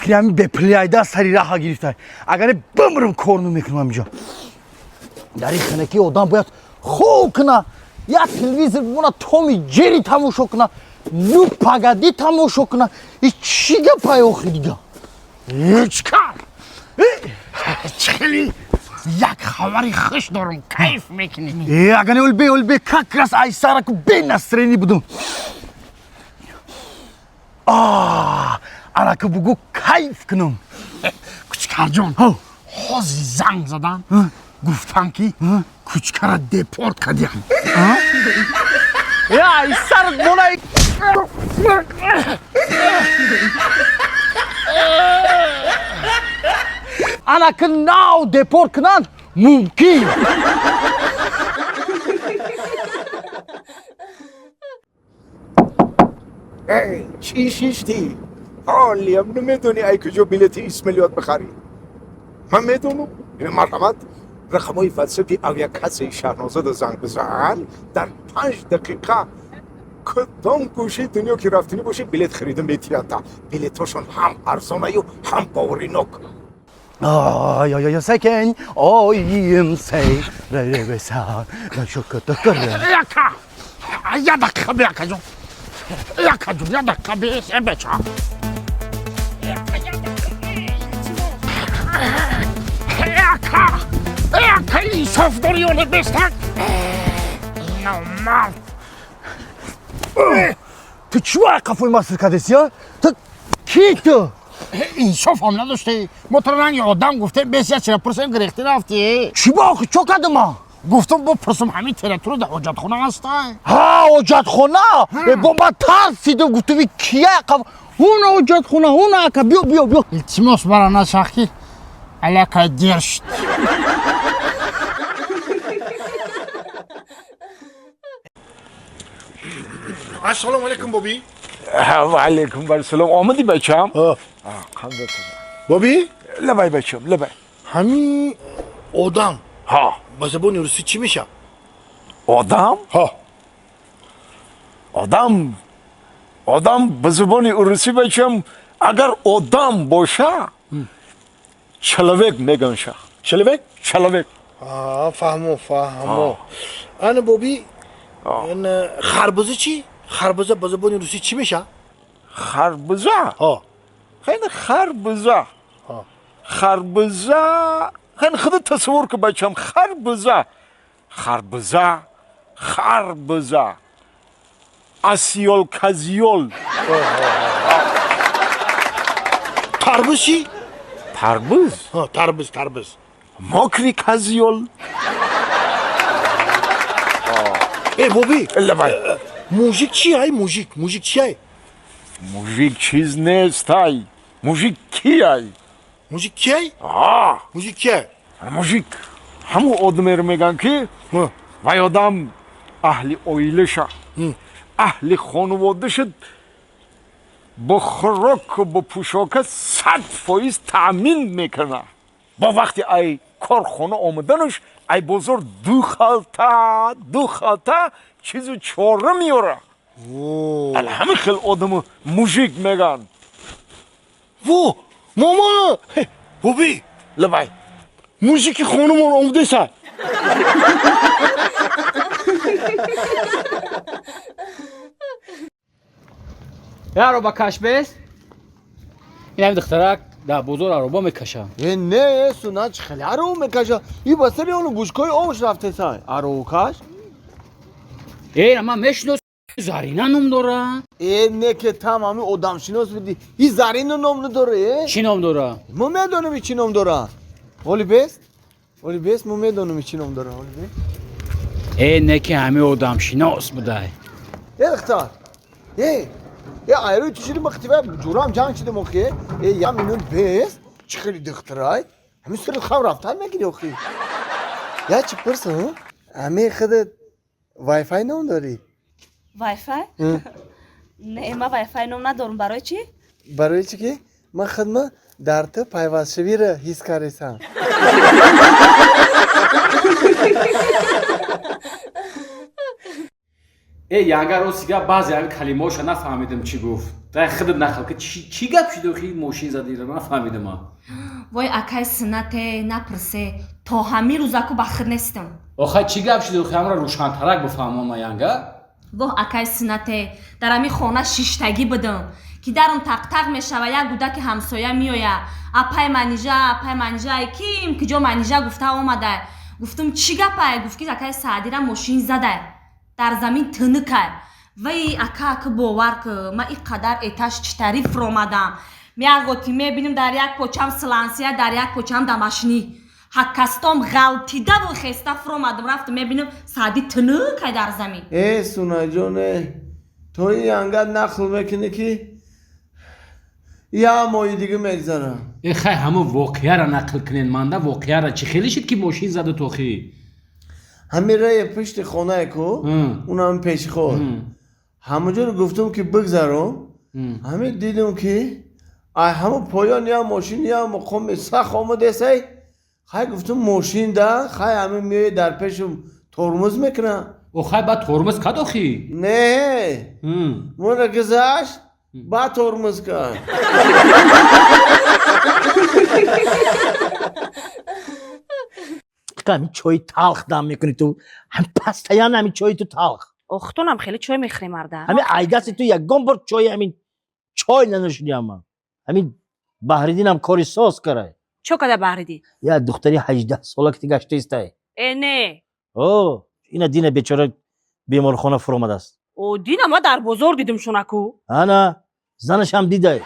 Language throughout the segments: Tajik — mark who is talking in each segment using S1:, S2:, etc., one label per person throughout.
S1: Фикри ҳамин бепулиайда сари раҳа гирифта. Агар бимрам, кор намекунам инҷо. Дар ин хинаки одам бояд хоб куна, як телевизор бимона, Томи Ҷери тамошо куна, Ну погоди тамошо куна. И чӣ гапай охи дига?
S2: Кучкар, хеле як хабари хуш дорам, кайф мекунӣ.
S1: Э, агане олбе, олбе, как раз айсараку бе настроение будум. А, анаку бугу, кайф кунам.
S2: Кучкарҷон, ҳозир занг задан, гуфтан, ки Кучкара депорт кардиям.
S1: Э, айсарат мона. Анаки нав депорт кунанд мумкин.
S3: Чӣ шиштӣ? Ҳолиям намедонӣ, ай куҷо билети Исмаилиёт бихарӣ? Ман медонам. Марҳамат, рақамҳои ватсапи авиакассаи Шаҳнозада занг бизан. Дар 5 дақиқа кудом гӯшаи дунё ки рафтанӣ бошӣ, билет харида метиҳанда. Билетҳошон ҳам арзонаю, ҳам боваринок.
S1: Ай, ай, ай, секен, оим, сей, ре, ре, ре, са, ра, шока, така, ре.
S2: Яка, я дақиқа бе, акаҷон, якаҷон, я дақиқа бе, э, беча. Яка, яка, инсоф дорӣ ё не, бестак номард.
S1: Ту чӣ вай қафои ма сир кардеси, а? Ту ки ту?
S2: Инсофам надоштӣ, мо тро ранги одам гуфтем, бес як чира пурсем, гирехтӣ, рафтӣ.
S1: Чӣ ба охи, чо кардам ман?
S2: Гуфтам, бипурсам, ҳамин территория дар ҳоҷатхона ҳастай?
S1: Ҳа, ҳоҷатхона. Э, бо ман тарсидам, гуфтам, кия қаф ҳуна ҳоҷатхона, ҳуна, ака, биё, биё, биё.
S2: Илтимос, мара нашах, ки аллакай дер шуд.
S4: Ассалому алайкум, боби.
S3: Ва алайкум вассалом. Омадӣ, бачам?
S4: Боби.
S3: Лабай, бачам, лабай.
S4: Ҳамин одам
S3: ҳа
S4: ба забони русӣ чӣ мешавад?
S3: Одам?
S4: Ҳа.
S3: Одам, одам ба забони урусӣ, бачам, агар одам боша, человек меганша.
S4: Человек?
S3: Человек.
S4: Фаҳмо, фаҳмо. Ана, боби, харбуза чӣ? Харбуза ба забони русӣ чӣ мешавад?
S3: Харбуза?
S4: Ҳа.
S3: Хеле харбуза, харбуза, хеле худо тасаввур кун, бачам, харбуза, харбуза, харбуза, асиёл казиёл.
S4: Тарбуз чӣ?
S3: Тарбуз?
S4: Тарбуз, тарбуз.
S3: Мокрый козёл.
S4: Э, боби.
S3: Лабай.
S4: Мужик чи ай? Мужик, мужик чи ай?
S3: Мужик чиз нестай. Мужик кияй?
S4: Мужик кияй?
S3: А.
S4: Мужик кияй?
S3: Мужик ҳамун одамеро мегӯянд, ки вай одам аҳли оилаша, аҳли хонаводаша бо хӯроку бо пӯшока 100% таъмин мекунад. Бо вақти ай корхона омаданаш, ай бозор ду халта, ду халта чизу чора меёра. Ала ҳамин хел одаму мужик мегӯянд.
S4: Во, мама, боби.
S3: Лабай.
S4: Мужики хонумон омадеса.
S5: Я аробакаш бест? Ин ҳами духтарак дар бозор ароба мекаша.
S6: Э, не, суна, чӣ хеле ароба мекаша? И ба сари ону бушкои овш рафтеса аробакаш.
S5: Э, ман мешинос, Зарина ном дора.
S6: Э, не, ке там ҳами одамшинос будӣ, и Зарина ном надора, э.
S5: Чӣ ном дора?
S6: Мо медонем, чӣ ном дора. Оли бест, оли бест, мо медонем, чӣ ном дора, оли бест.
S5: Э, не, ки ҳами одамшинос будай.
S6: Э, духтар, э, э, айрӯи ту шуди, мақтива ҷурам ҷанг шудем охи. Э, я минут бест, чӣ хеле духтарай, ҳамин сури хам рафтан мегири охи. Я чӣ пурсам, ҳамин худат вайфай ном дорӣ?
S7: Вайфай? Не, ман вайфай ном надорам. Барои чӣ?
S6: Барои чӣ ки ман худма дар ту пайвастшавиро ҳис кардесам.
S5: Э, янга, рости гап, баъзе ҳами калимаҳоша нафаҳмидам, чӣ гуфт. Дай худат нақл ки, чӣ гап шуд охи, мошин задира, нафаҳмидам а.
S7: Вой, акай Суннате, напурсе, то ҳамин рӯзаку ба худ нестам.
S5: Охай, чӣ гап шуд охи, ҳамра рӯшантарак бифаҳмома, янга.
S7: Воҳ, акай Суннате, дар ҳамин хона шиштагӣ будам, ки дарум тақтақ мешава, як гудаки ҳамсоя меоя: «Апай Манижа, апай Манижа, ким киҷо Манижа?» гуфта омада. Гуфтум: «Чӣ гапай?» Гуфт, ки акай Саъдира мошин задай, дар замин тинукай. Вай, ака, ака, бовар ки, ман ин қадар этаж читари фуромадам, меағоти мебинем, дар як почам сланция, дар як почам домашний, ҳаккастом ғалтидаву хеста фуромадам, рафтам, мебинам, Саъди тинукай дар замин.
S6: Э, Сунаҷон, э, то ин янга нақл мекунӣ, ки як моҳи дига мегзарам.
S5: Э, хай, ҳамон воқеаро нақл кунен манда, воқеаро. Чӣ хеле шид, ки мошин заду тохи?
S6: Ҳамин раи пушти хонае ку, унам пешход, ҳамонҷоро гуфтум, ки бигзаром. Ҳамин дидум, ки ай ҳамон поён я мошин, я муқоми сах омадесай. Хай, гуфтум, мошин да, хай, ҳамин меои дар пешум тормоз мекунам.
S5: Охай, баъд тормоз кад охи?
S6: Не, мона гузашт, баъд тормоз кард.
S1: Ҳамин чои талх дам мекунӣ ту, ҳам постоянно ҳамин чои ту талх.
S7: Охтонам хеле чой мехӯрем, марда.
S1: Ҳамин айдасти ту ягон бор чои, ҳамин чой нанӯшидиам ман. Ҳамин Баҳриддинам кори соз карай.
S7: Чо када Баҳриддин?
S1: Як духтари 18 сола ки гаштаистай.
S7: Э, не.
S1: О, ина дина бечора беморхона фуромадааст.
S7: О, дина ма дар бозор дидим шунаку.
S1: Ана занашам дидай.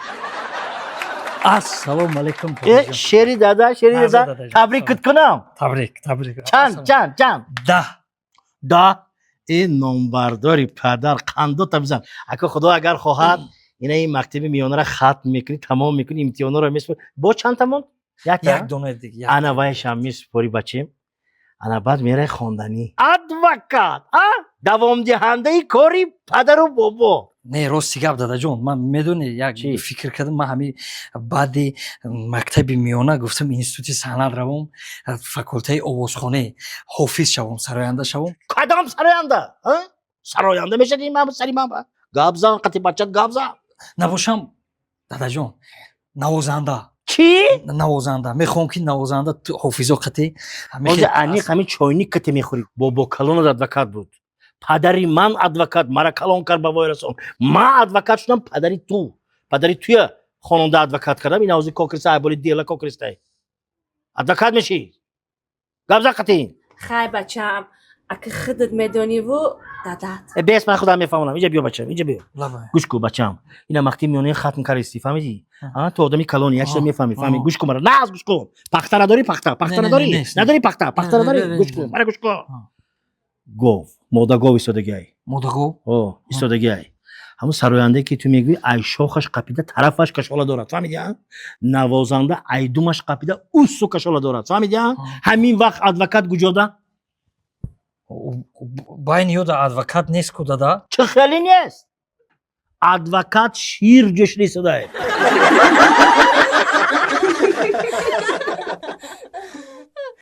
S8: Ассалому алайкум.
S1: Э, шери дада, шери дада, табрикат кунам.
S8: Табрик, табрик.
S1: Чанд, чанд, чанд?
S8: 10.
S1: 10. Э, номбардори падар қандота бизан. Ака, худо агар хоҳад, ина ин мактаби миёнаро хатм мекунӣ, тамом мекунӣ, имтиҳонҳоро месупорӣ. Бо чанд тамом?
S8: Як дона дига.
S1: Ана вайшам месупорӣ, бачем. Ана баъд мерай хонданӣ. Адвокат, а? Давомдиҳандаи кори падару бобо.
S8: Не, рости гап, дадаҷон, ман медони, як фикр кардам. Ман ҳами баъди мактаби миёна гуфтам, институти санъат равом, факултаи овозхонӣ, ҳофиз шавом, сароянда шавом.
S1: Кадом сароянда? Сароянда мешади ман сари ман? Гап зан, қати бачат гап зан.
S8: Набошам, дадаҷон, навозанда.
S1: Чӣ?
S8: Навозанда мехоҳам, ки навозанда, ҳофизо қати.
S1: Ҳозир аниқ ҳамин чойник кате мехӯрӣ. Бобо калонат адвокат буд. Падари ман адвокат, мара калон кард, ба вой расон. Ман адвокат шудам, падари ту, падари туя хононда адвокат кардам. Ин ҳозир кокриста, айболи дела кокристай. Адвокат мешӣ, гап зан қатин.
S7: Хай, бачаам, ака худат медониву дадат.
S1: Э, бес, ман худам мефаҳмонам. Инҷа биё, бачам, инҷа биё, гӯш ку, бачам. Ина мактаби миёнаи хатм кардисти, фаҳмидӣ? Ту одами калони, як чиза мефаҳмӣ, фаҳмӣ? Гӯш ку мара, наз гӯш кун. Пахта надорӣ? Пахта, пахта надорӣ? Надорӣ пахта? Пахта надорӣ? Гӯш кун мара, гӯш кун. Гов, модагов истодагиай.
S8: Модагов.
S1: О, истодагиай. Ҳамун сарояндае, ки ту мегӯӣ, ай шохаш қапида тарафаш кашола дорад, фаҳмидӣ? Навозанда айдумаш қапида уссу кашола дорад, фаҳмидӣ? Ҳамин вақт адвокат куҷода?
S8: Байни ёда адвокат нест ку, дада.
S1: Чӣ хеле нест? Адвокат шир ҷӯшида истодае.